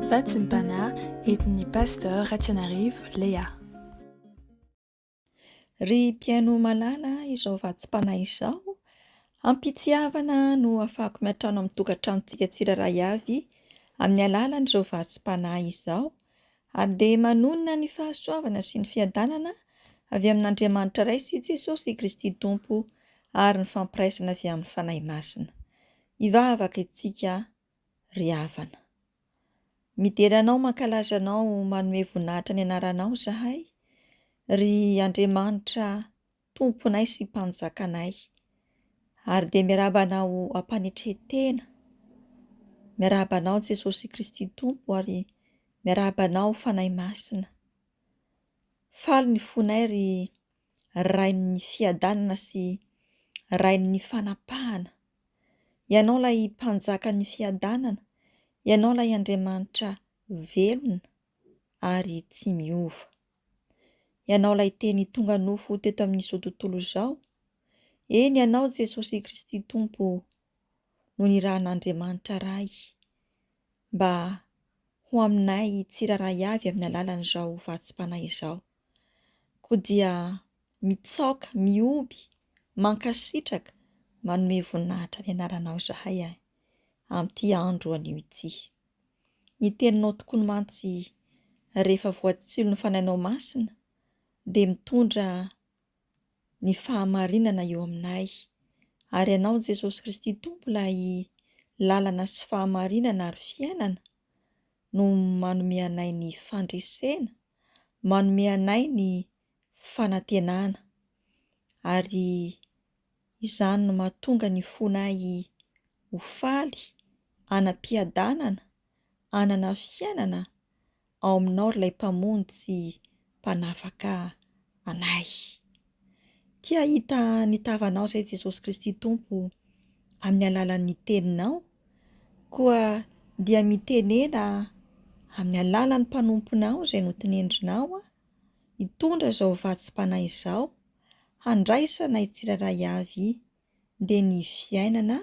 Vatsim-panahy entin'ny Pasteur Ratianarivo Léa. Ry mpihaino malala, izao vatsim-panahy izao, am-pitiavana no ahafahako miantrano amin'ny tokantranontsika tsirairay avy amin'ny alalan'izao vatsim-panahy izao, ary dia manonona ny fahasoavana sy ny fiadanana avy amin'Andriamanitra Ray sy Jesosy Kristy Tompo ary ny fampiraisana avy amin'ny Fanahy Masina. Hivavaka isika ry havana. Midera Anao, mankalaza Anao, manome voninahitra ny anaranao izahay, ry Andriamanitra Tomponay sy Mpanjakanay. Ary dia miarahaba Anao am-panetren-tena. Miarahaba Anao Jesosy Kristy Tompo ary miarahaba Anao Fanahy Masina. Faly ny fonay ry Rain'ny fiadanana sy Rain'ny fanapahana. Ianao ilay Mpanjakan'ny fiadanana, Ianao ilay Andriamanitra velona ary tsy miova. Ianao ilay Teny tonga nofo teto amin'izao tontolo izao. Eny, Ianao Jesosy Kristy Tompo no nirahan'Andriamanitra Ray mba ho aminay tsirairay avy amin'ny alalan'izao vatsim-panahy izao. Koa dia mitsaoka, mihoby, mankasitraka, manome voninahitra ny anaranao izahay amin'ity andro anio ity. Ny teninao tokoa mantsy rehefa voatsilon'ny Fanahinao Masina dia mitondra ny fahamarinana eo aminay. Ary Ianao Jesosy Kristy Tompo ilay lalana sy fahamarinana ary fiainana no manome anay ny fandresena, manome anay ny fanantenana. Ary izany no mahatonga ny fonay ho faly, hanam-piadanana, hanana fiainana ao aminao ry ilay Mpamonjy sy Mpanafaka anay. Te hahita ny tavanao izay Jesosy Kristy Tompo amin'ny alalan'ny teninao, koa dia mitenena amin'ny alalan'ny mpanomponao izay notinendrinao hitondra izao vatsim-panahy izao handraisanay tsirairay avy dia ny fiainana,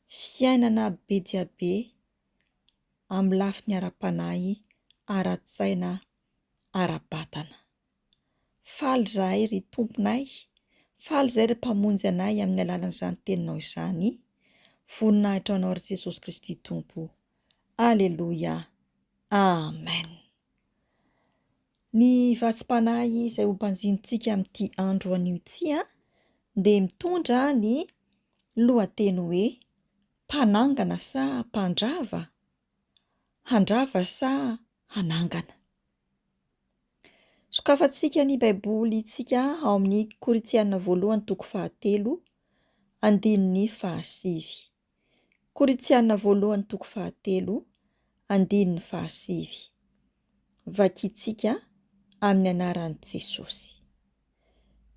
fiainana be dia be amin'ny lafiny ara-panahy, ara-tsaina, ara-batana. Faly izahay ry Tomponay, faly izahay ry Mpamonjy anay amin'ny alalan'izany Teninao izany. Voninahitra ho Anao ry Jesosy Kristy Tompo. Aleloia. Amen. Ny vatsim-panahy izay ho banjinintsika amin'ity andro anio ity dia mitondra ny lohateny hoe Mpanangana sa mpandrava? Handrava sa hanangana? Sokafantsika ny Baibolintsika ao amin'ny Korintiana voalohany toko fahatelo, andininy fahasivy. Korintiana voalohany toko fahatelo, andininy fahasivy. Vakintsika amin'ny anaran'i Jesosy.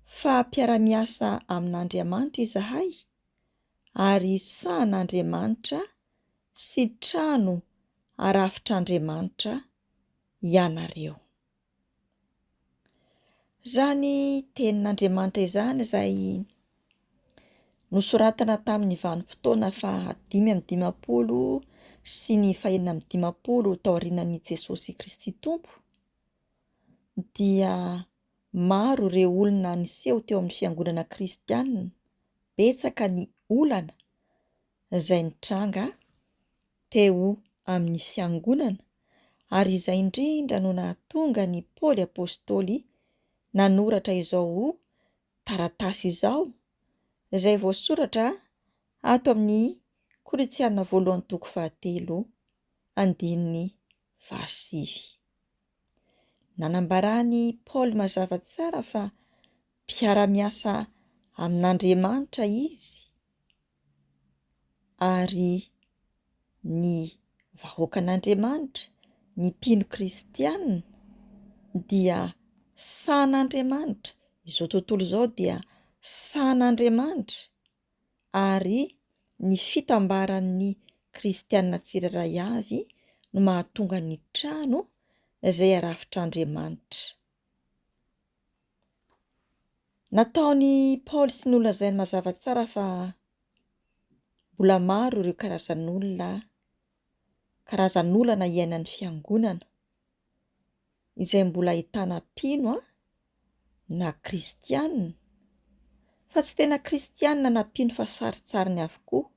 Fa mpiara-miasa amin'Andriamanitra izahay, ary sahan'Andriamanitra sy trano arafitr'Andriamanitra ianareo. Izany tenin'Andriamanitra izany izay nosoratana tamin'ny vanim-potoana faha-55 sy ny faha-56 taorianan'i Jesosy Kristy Tompo dia maro ireo olona niseho teo amin'ny fiangonana kristiana, betsaka ny olana izay nitranga teo amin'ny fiangonana ary izay indrindra no nahatonga an'i Paoly Apostoly nanoratra izao taratasy izao, izay voasoratra ato amin'ny Korintiana voalohany toko fahatelo andininy fahasivy. Nanambaran'i Paoly mazava tsara fa mpiara-miasa amin'Andriamanitra izy ary ny vahoakan'Andriamanitra, ny mpino kristiana dia sahan'Andriamanitra, izao tontolo izao dia sahan'Andriamanitra ary ny fitambaran'ny kristiana tsirairay avy no mahatonga ny trano izay arafitr'Andriamanitra. Nataon'i Paoly sy nolazainy mazava tsara fa mbola maro ireo karazan'olona. karazan'olana iainan'ny fiangonana izay mbola ahitana mpino na kristiana fa tsy tena kristiana na mpino fa sarintsariny avokoa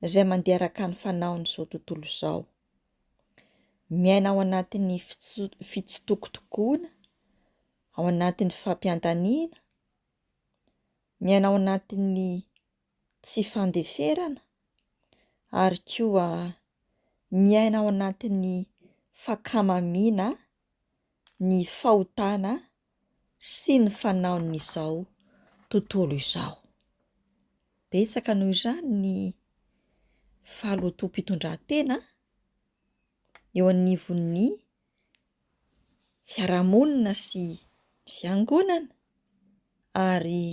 izay mandeha araka ny fanaon'izao tontolo izao. Miaina ao anatin'ny fitsitokotokoana, ao anatin'ny fampiandaniana, miaina ao anatin'ny tsy fandeferana ary koa miaina ao anatin'ny fankamamiana ny fahotana sy ny fanaon'izao tontolo izao. Betsaka noho izany ny fahalotoam-pitondran-tena eo anivon'ny fiarahamonina sy fiangonana ary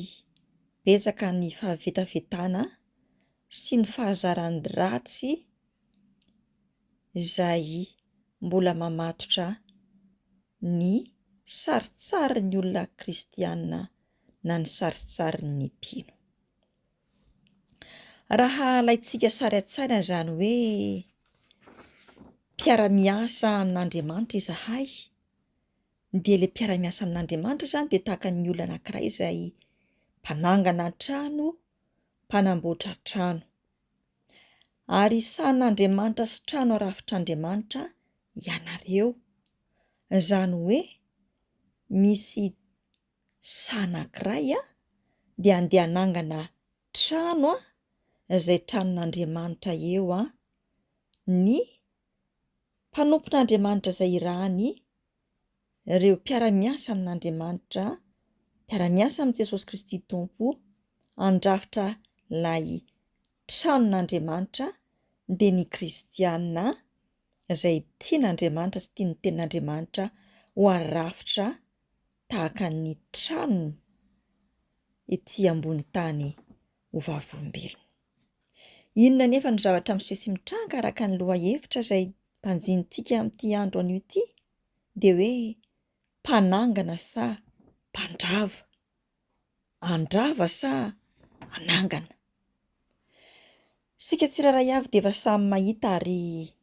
betsaka ny fahavetavetana sy ny fahazaran-dratsy izay mbola mamatotra ny sarintsarin'ny olona kristiana na ny sarintsarin'ny mpino. Raha alaintsika sary an-tsaina izany hoe mpiara-miasa amin'Andriamanitra izahay, dia ilay mpiara-miasa amin'Andriamanitra izany dia tahaka ny olona anankiray izay mpanangana trano, mpanamboatra trano. Ary sahan'Andriamanitra sy trano arafitr'Andriamanitra ianareo. Izany hoe misy saha anankiray dia andeha hanangana trano izay tranon'Andriamanitra eo ny mpanompon'Andriamanitra izay irahany ireo mpiara-miasa amin'Andriamanitra, mpiara-miasa amin'i Jesosy Kristy Tompo, handrafitra ilay tranon'Andriamanitra, dia ny kristiana izay tian'Andriamanitra sy tian'ny tenin'Andriamanitra ho arafitra tahaka ny tranony ety ambony tany ho vavolombelona. Inona anefa no zavatra miseho sy mitranga araka ny lohahevitra izay banjinintsika amin'ity andro anio ity? Dia hoe mpanangana sa mpandrava? Handrava sa hanangana? Isika tsirairay avy dia efa samy mahita ary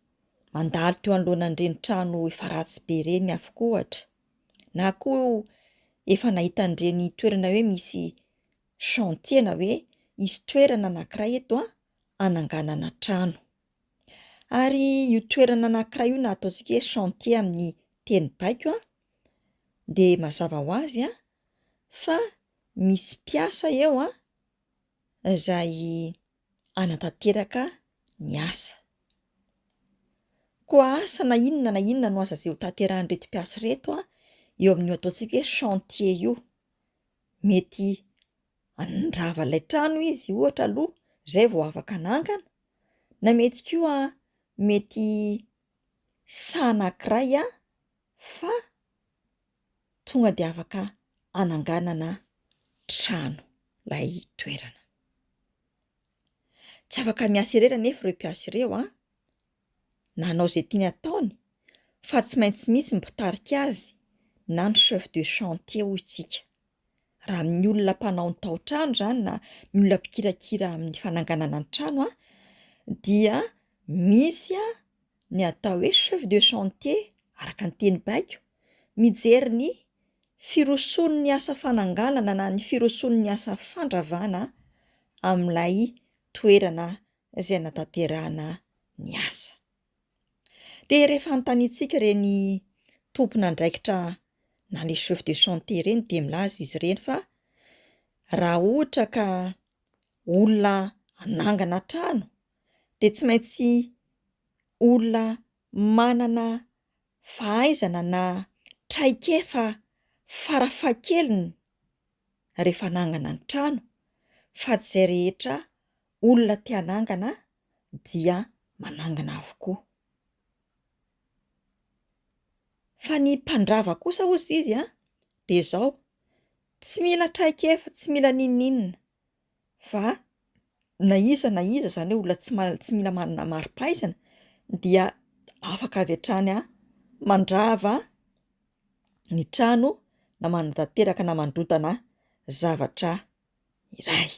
mandalo teo anoloanan'ireny trano efa ratsy be ireny avokoa ohatra, na koa efa nahita an'ireny toerana hoe misy chantier na hoe hisy toerana anankiray eto hananganana trano. Ary io toerana anankiray io na ataontsika hoe chantier amin'ny teny baiko dia mazava ho azy fa misy mpiasa eo izay hanatanteraka ny asa. Koa asa na inona na inona no asa izay ho tanterahin'ireto mpiasa ireto eo amin'io ataontsika hoe chantier io. Mety handrava ilay trano izy ohatra aloha izay vao afaka hanangana, na mety koa mety saha anankiray fa tonga dia afaka hananganana trano ilay toerana. Tsy afaka miasa irery anefa ireo mpiasa ireo an, na hanao izay tiany hataony fa tsy maintsy misy ny mpitarika azy na ny chef de chantier hoy isika. Raha amin'ny olona mpanao ny tao-trano izany na ny olona mpikirakira amin'ny fananganana ny trano an, dia misy ny atao hoe chef de chantier araka ny teny baiko, mijery ny firosoan'ny asa fananganana na ny firosoan'ny asa fandravana amin'ilay toerana izay anatanterahana ny asa. Dia rehefa anontaniantsika ireny tompon'andraikitra na le chef de chantier ireny dia milaza izy ireny fa raha ohatra ka olona hanangana trano dia tsy maintsy olona manana fahaizana na traikefa farafahakeliny rehefa hanangana ny trano fa tsy izay rehetra olona te hanangana dia manangana avokoa. Fa ny mpandrava kosa hozy izy an, dia izao, tsy mila traikefa, tsy mila n'inon'inona fa na iza na iza izany hoe olona tsy ma- tsy mila manana mari-pahaizana dia afaka avy hatrany mandrava ny trano na manatanteraka na mandrodana zavatra iray.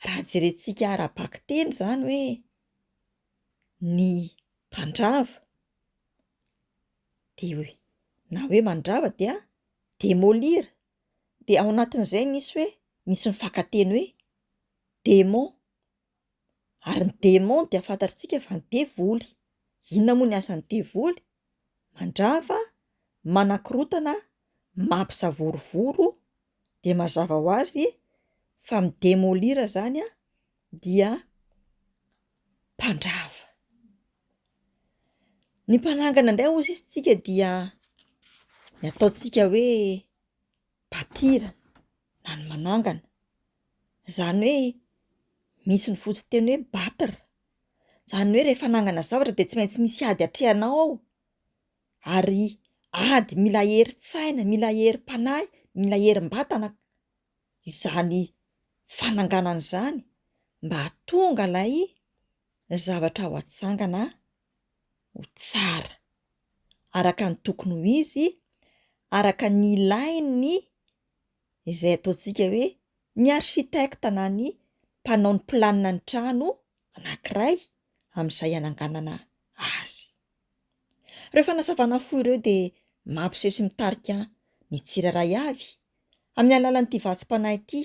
Raha jerentsika ara-bakiteny izany hoe. Ny mpandrava dia hoe na hoe mandrava dia demolir, dia ao anatin'izay misy hoe misy ny fakan-teny hoe démon, ary ny démon dia fantatsika fa ny devoly. Inona moa ny asan'ny devoly? Mandrava, manakorontana, mampisavorovoro, dia mazava ho azy fa mi-demolir zany dia mpandrava. Ny mpanangana indray hozy izy tsika dia ny ataontsika hoe bâtir na ny manangana, izany hoe misy ny fototeny hoe battre, izany hoe rehefa hanangana zavatra dia tsy maintsy misy ady atrehanao ao, ary ady mila herin-tsaina, mila herim-panahy, mila herim-batana izany fananganana izany mba hahatonga ilay zavatra ho atsangana ho tsara araka ny tokony ho izy, araka ny ilain'ny izay ataontsika hoe ny architecte na ny mpanao ny planina ny trano anankiray amin'izay hananganana azy. Ireo fanazavana fohy ireo dia mampiseho sy mitarika ny tsirairay avy amin'ny alalan'ity vatsim-panahy ity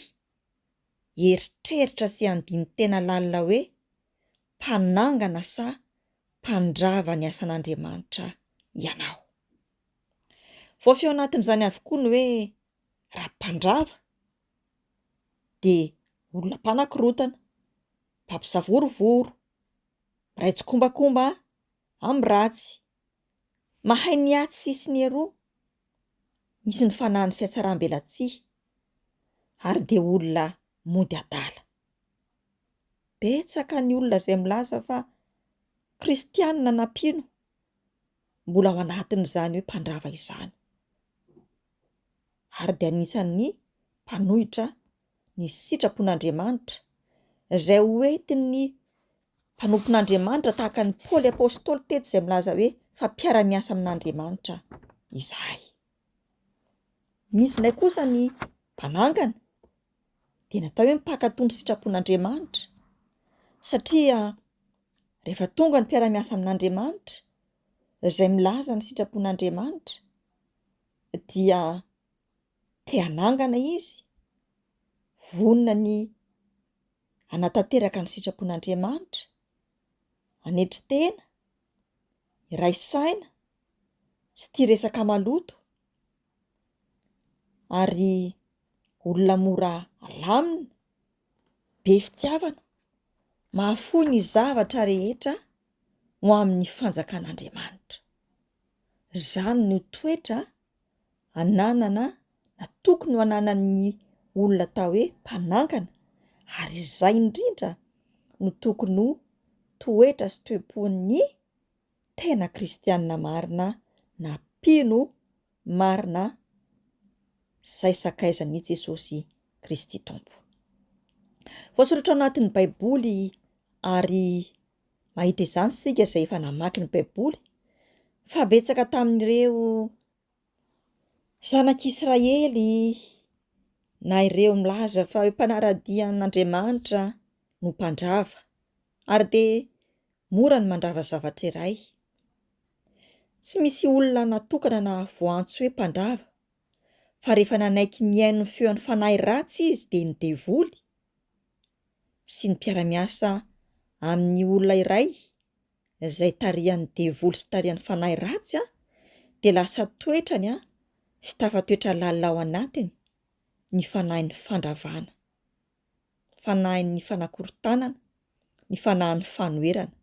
hieritreritra sy handini-tena lalina hoe mpanangana sa mpandrava ny asan'Andriamanitra ianao. Voafehy ao anatin'izany avokoa ny hoe raha mpandrava dia olona mpanakorontana, mpampisavorovoro, mpiray tsikombakomba amin'ny ratsy, mahay ny atsy sy ny eroa, misy ny fanahin'ny fihatsaram-belatsihy ary dia olona mody adala. Betsaka ny olona izay milaza fa kristianina na mpino mbola ao anatin'izany hoe mpandrava izany ary dia anisan'ny mpanohitra ny sitrapon'Andriamanitra izay ho entin'ny mpanompon'Andriamanitra tahaka an'i Paoly Apostoly teto izay milaza hoe fa mpiara-miasa amin'Andriamanitra izahay. Misy indray kosa ny mpanangana, dia natao hoe mpankatò ny sitrapon'Andriamanitra satria rehefa tonga ny mpiara-miasa amin'Andriamanitra izay milaza ny sitrapon'Andriamanitra dia te hanangana izy, vonona ny hanatanteraka ny sitrapon'Andriamanitra, hanetry tena, hiray saina, tsy tia resaka maloto ary olona mora alamina, be fitiavana, mahafoy ny zavatra rehetra ho amin'ny fanjakan'Andriamanitra. Izany no toetra ananana na tokony ho ananan'ny olona atao hoe mpanangana ary izay indrindra no tokony ho toetra sy toe-pon'ny tena kristiana marina na mpino marina izay sakaizan'i Jesosy Kristy Tompo. Voasoratra ao anatin'ny Baiboly ary mahita izany isika izay efa namaky ny Baiboly fa betsaka tamin'ireo zanak'Israely na ireo milaza fa hoe mpanara-dia an'Andriamanitra no mpandrava ary dia mora ny mandrava zavatra iray. Tsy misy olona natokana na voantso hoe mpandrava fa rehefa nanaiky mihaino ny feon'ny fanahy ratsy izy dia ny devoly sy ny mpiara-miasa amin'ny olona iray izay tarihan'ny devoly sy tarihan'ny fanahy ratsy dia lasa toetrany sy tafatoetra lalina ao anatiny ny fanahin'ny fandravana, fanahin'ny fanakorontanana, ny fanahin'ny fanoherana.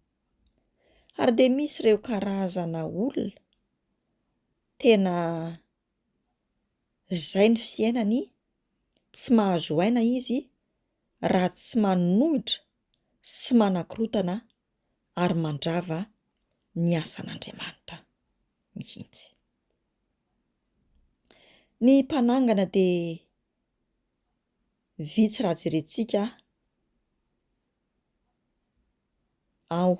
Ary dia misy ireo karazana olona tena izay ny fiainany, tsy mahazo aina izy raha tsy manohitra sy manakorontana ary mandrava ny asan'Andriamanitra mihitsy. Ny mpanangana dia vitsy raha jerentsika ao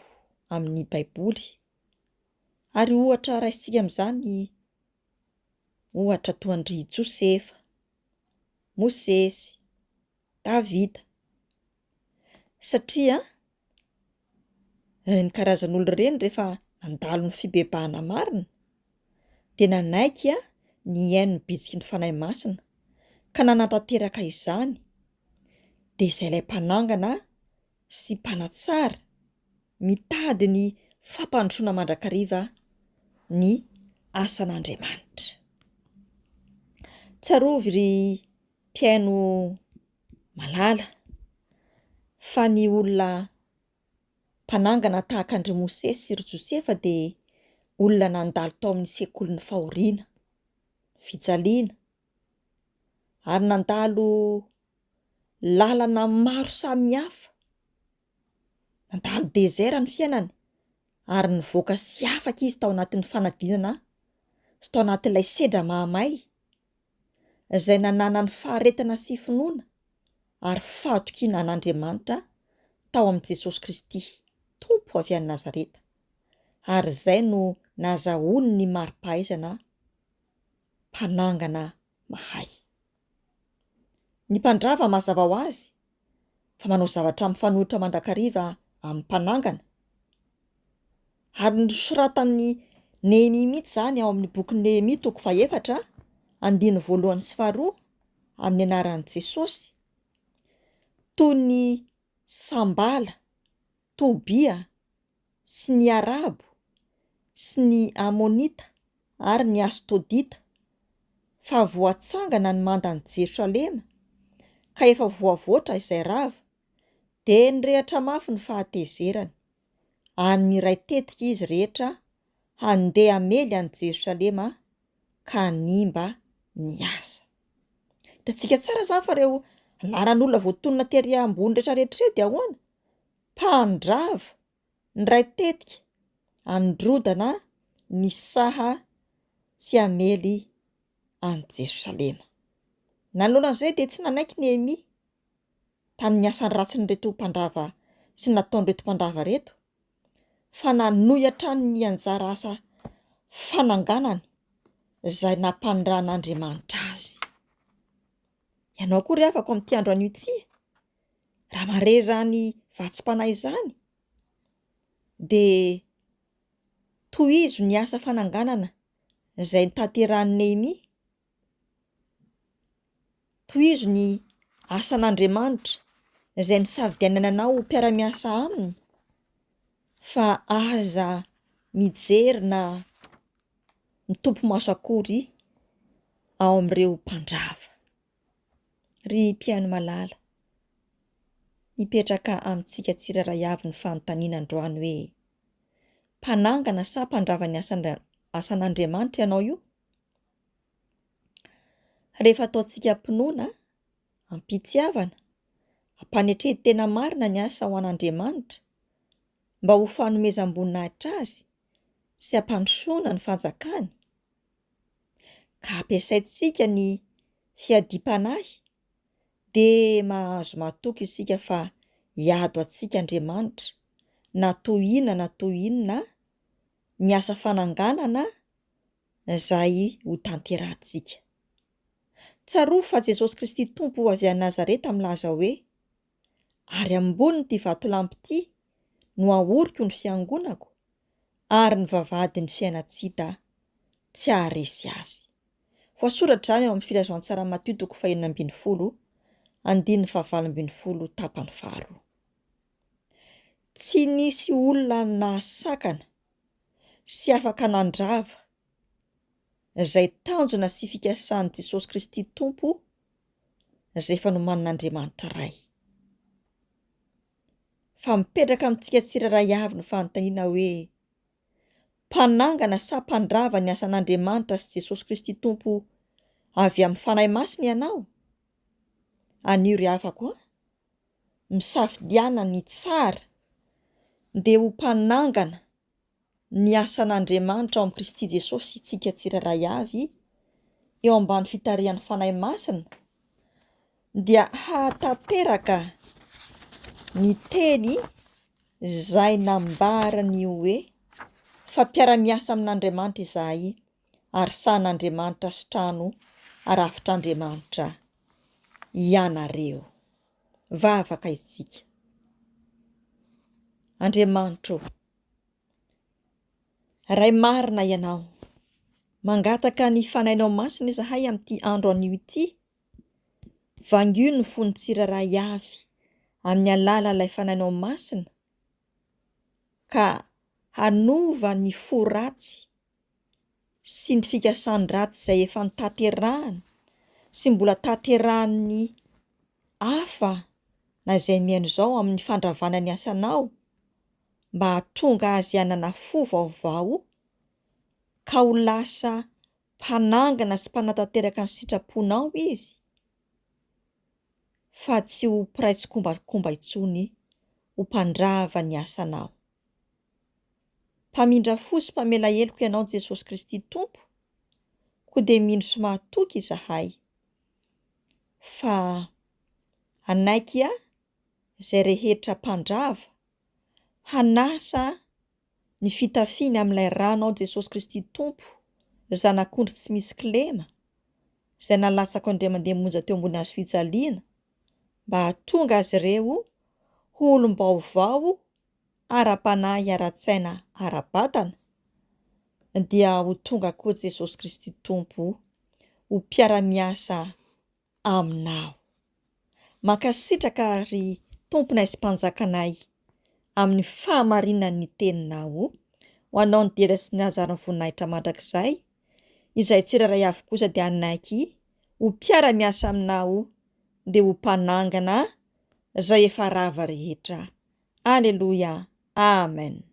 amin'ny Baiboly ary ohatra raisintsika amin'izany ohatra toa an-dry Josefa, Mosesy, Davida satria. Ireny karazan'olona ireny rehefa nandalo ny fibebahana marina dia nanaiky ny hihaino ny bitsiky ny Fanahy Masina ka nanatanteraka izany, dia izay ilay mpanangana sy mpanatsara mitady ny fampandrosoana mandrakariva ny asan'Andriamanitra. Tsarovy ry mpihaino malala fa ny olona mpanangana tahaka an-dry Mosesy sy ry Josefa dia olona nandalo tao amin'ny sekolin'ny fahoriana, fijaliana, ary nandalo lalana maro samihafa, nandalo désert ny fiainany ary nivoaka sy afaka izy tao anatin'ny fanadinana sy tao anatin'ilay sedra mahamay izay nananany faharetana sy finoana ary fahatokiana an'Andriamanitra tao amin'i Jesosy Kristy Tompo avy any Nazareta, ary izay no nazahoany ny mari-pahaizana mpanangana mahay. Ny mpandrava mazava ho azy fa manao zavatra mifanohitra mandrakariva amin'ny mpanangana. Ary nosoratan'i Nehemia mihitsy izany ao amin'ny bokin'i Nehemia toko fahefatra, andininy voalohany sy faharoa, amin'ny anaran'i Jesosy, toy ny Sambala, Tobia, sy ny Arabo, sy ny Amonita ary ny Asdodita, fa voatsangana ny mandan'i Jerosalema, ka efa voavoatra izay rava, dia nirehatra mafy ny fahatezerany, ary niray tetika izy rehetra handeha hamely an'i Jerosalema ka hanimba ny asa. Hitantsika tsara izany fa ireo anaran'olona voatonona tery ambony rehetrarehetra ireo dia ahoana? Mpandrava, niray tetika handrodana ny saha sy hamely an'i Jerosalema. Nanoloana an'izay dia tsy nanaiky Nehemia tamin'ny asany ratsin'ireto mpandrava sy ny nataon'ireto mpandrava ireto fa nanohy hatrany ny anjara asa fananganany izay nampanirahan'Andriamanitra azy. Ianao koa ry havako amin'ity andro anio ity, raha mahare izany vatsim-panahy izany dia tohizo ny asa fananganana izay notanterahin'i Nehemia Tohizo ny asan'Andriamanitra izay nisafidianany anao ho mpiara-miasa aminy fa aza mijery na mitopy maso akory ao amin'ireo mpandrava. Ry mpihaino malala, mipetraka amintsika tsirairay avy ny fanontaniana androany hoe, mpanangana sa mpandrava ny asan'Andriamanitra ianao io? Rehefa ataontsika am-pinoana, am-pitiavana, am-panetren-tena marina ny asa ho an'Andriamanitra, mba ho fanomezam-boninahitra Azy sy hampandrosoana ny fanjakany, ka ampiasaintsika ny fiadiam-panahy, dia mahazo matoky isika fa hiady ho antsika Andriamanitra, na toy inona na toy inona ny asa fananganana izay ho tanterahantsika. Tsarovy fa Jesosy Kristy Tompo avy any Nazareta milaza hoe, Ary ambonin'ity vatolampy ity no haoriko ny fiangonako, ary ny vavahadin'ny fiainan-tsy-hita tsy haharesy azy. Voasoratra izany ao amin'ny Filazantsaran'i Matio toko fahenina ambin'ny folo, andininy fahavalo ambin'ny folo tapany faharoa. Tsy nisy olona nahasakana sy afaka nandrava izay tanjona sy fikasan'i Jesosy Kristy Tompo izay efa nomanin'Andriamanitra Ray. Fa mipetraka amintsika tsirairay avy ny fanontaniana hoe, mpanangana sa mpandrava ny asan'Andriamanitra sy Jesosy Kristy Tompo avy amin'ny Fanahy Masina ianao? Anio ry havako a! Misafidiana ny tsara dia ho mpanangana ny asan'Andriamanitra ao amin'i Kristy Jesosy isika tsirairay avy eo ambany fitarihan'ny Fanahy Masina dia hahatanteraka ny teny izay nambarany hoe fa mpiara-miasa amin'Andriamanitra izahay ary sahan'Andriamanitra sy trano arafitr'Andriamanitra ianareo. Vavaka isika. Andriamanitra ô! Ray marina Ianao. Mangataka ny Fanahinao Masina izahay amin'ity andro anio ity. Vangio ny fon'ny tsirairay avy amin'ny alalan'ilay Fanahinao Masina ka hanova ny fo ratsy sy ny fikasan-dratsy izay efa notanterahana sy mbola tanterahan'ny hafa na izay mihaino izao amin'ny fandravana ny asanao mba hahatonga azy hanana fo vaovao ka ho lasa mpanangana sy mpanatanteraka ny sitraponao izy fa tsy ho mpiray tsikombakomba intsony ho mpandrava ny asanao. Mpamindra fo sy mpamela heloka Ianao Jesosy Kristy Tompo, koa dia mino sy mahatoky izahay fa hanaiky izay rehetra mpandrava hanasa ny fitafiany amin'ilay Ranao Jesosy Kristy Tompo, Zanak'ondry tsy misy kilema, izay nalatsako indray mandeha monja teo ambony hazo fijaliana, mba hahatonga azy ireo ho olom-baovao ara-panahy, ara-tsaina, ara-batana, dia ho tonga koa Jesosy Kristy Tompo ho mpiara-miasa aminao. Mankasitraka ry Tomponay sy Mpanjakanay amin'ny fahamarinan'ny Teninao. Ho Anao ny dera sy ny haja ary ny voninahitra mandrakizay. Izay tsirairay avy kosa dia hanaiky ho mpiara-miasa aminao dia ho mpanangana izay efa rava rehetra. Aleloia. Amen.